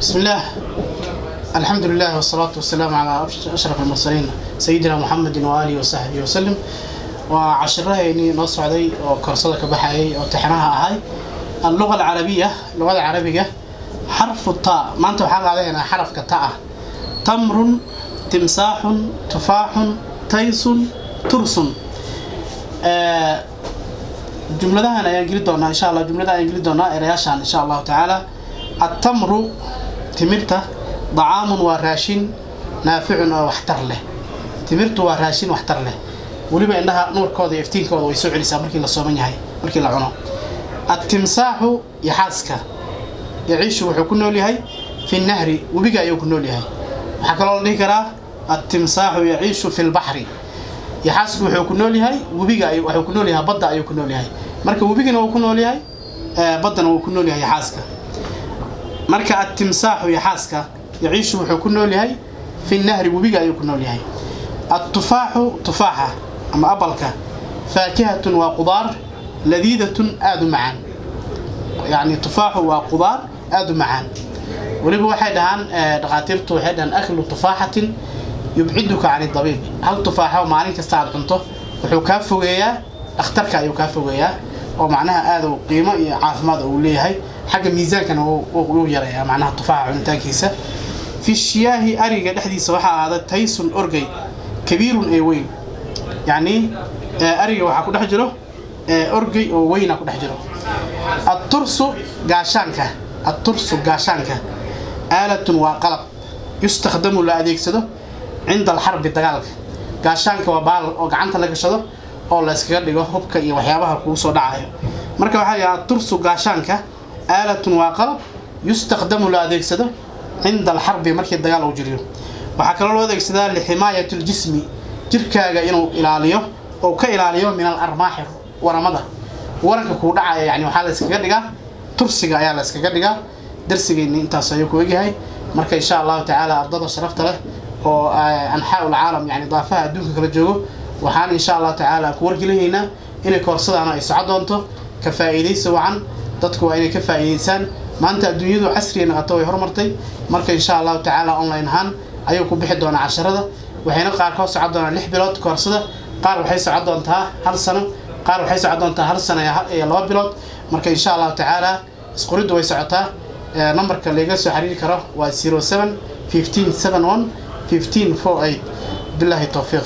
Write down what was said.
بسم الله، الحمد لله، والصلاة والسلام على أشرف المرسلين، سيدنا محمد وآله وصحبه وسلم. وعشرهيني noo socday oo koorsada ka baxayay oo taxanaha ahay اللغة العربية، luqada carabiga، حرف التاء. Maanta waxaan qaadanaynaa xarafka ta ah. تمر، تمساح، تفاح، تيس، ترس. Jumladahan ayaan geli doonaa insha Allah, jumlada ayaan geli doonaa, erayaashan insha Allahu tacaala. التمر, timirta, طعام waa raashin, نافع oo waxtar leh. Timirtu waa raashin waxtar leh, weliba indhaha nuurkooda iyo iftiinkooda way soo celisaa markii la sooman yahay, markii la cuno. التمساح, yaxaaska, يعيش wuxuu ku nool yahay, في النهر, webiga ayuu ku nool yahay. Waxaa kaloo la dhihi karaa التمساح يعيش في البحر. Yaxaasku wuxuu ku nool yahay webiga, wuxuu ku nool yahay badda ayuu ku nool yahay. Marka webigana wuu ku nool yahay, baddana wuu ku nool yahay yaxaaska. Marka التمساح, yaxaaska, يعيش wuxuu ku nool yahay, في النهر, webiga ayuu ku nool yahay. التفاح, tufaaxa ama abalka, فاكهة waa qudaar, لذيذة aada u macaan. Yani tufaaxu waa qudaar aada u macaan. Weliba waxay dhahaan dhakhaatiirtu, waxay dhahaan أكل تفاحة يبعدك عن الطبيب. Hal tufaaxo maalin kasta aad cunto wuxuu kaa fogeeyaa dhakhtarka ayuu kaa fogeeyaa, oo macnaha aada u qiimo iyo caafimaad uu leeyahay. Xagga miisaankana wuu yareeyaa macnaha tufaaxa cunitaankiisa. في الشياه, ariga dhexdiisa waxaa ahaada, تيس orgey, كبير ee weyn. Yacni ariga waxaa ku dhex jiro orgey oo weyna ku dhex jiro. الترس, gaashaanka. الترس, gaashaanka, آلة waa qalab, يستخدم la adeegsado, عند الحرب, dagaalka. Gaashaanka waa baal oo gacanta la gashado oo la iskaga dhigo hubka iyo waxyaabaha kugu soo dhacayo. Marka waxaa yahaa الترس, gaashaanka, آلة waa qalab, يستخدم la adeegsado, عند الحرب, markii dagaal uu jiriyo. Waxaa kaloo loo adeegsadaa لحماية الجسم, jirkaaga inuu ilaaliyo oo ka ilaaliyo, من الأرماح, waramada, waranka kuu dhacaya. Yani waxaa la iskaga dhigaa tursiga ayaa la iskaga dhigaa. Darsigeenni intaas ayuu ku egyahay. Marka insha Allahu tacaala ardada sharafta leh oo أنحاء العالم, yani daafaha adduunka kala joogo, waxaan insha Allahu tacaala ku wargelinaynaa inay koorsadaana ay soco doonto. Ka faa'iidaysi wacan. Dadku waa inay ka faa'iidaysaan. Maanta adduunyadu casriga noqoto, way horumartay. Marka insha Allahu tacaala online ahaan ayuu ku bixi doonaa casharada, waxayna qaarkood socon doonaa 6 bilood koorsada, qaar waxay socon doontaa hal sano, qaar waxay socon doontaa hal sano iyo 2 bilood. Marka insha Allahu tacaala isqoriddu way socotaa. Numberka laga soo xiriiri karo waa 07 15 71 15 48. Billahi towfiiq.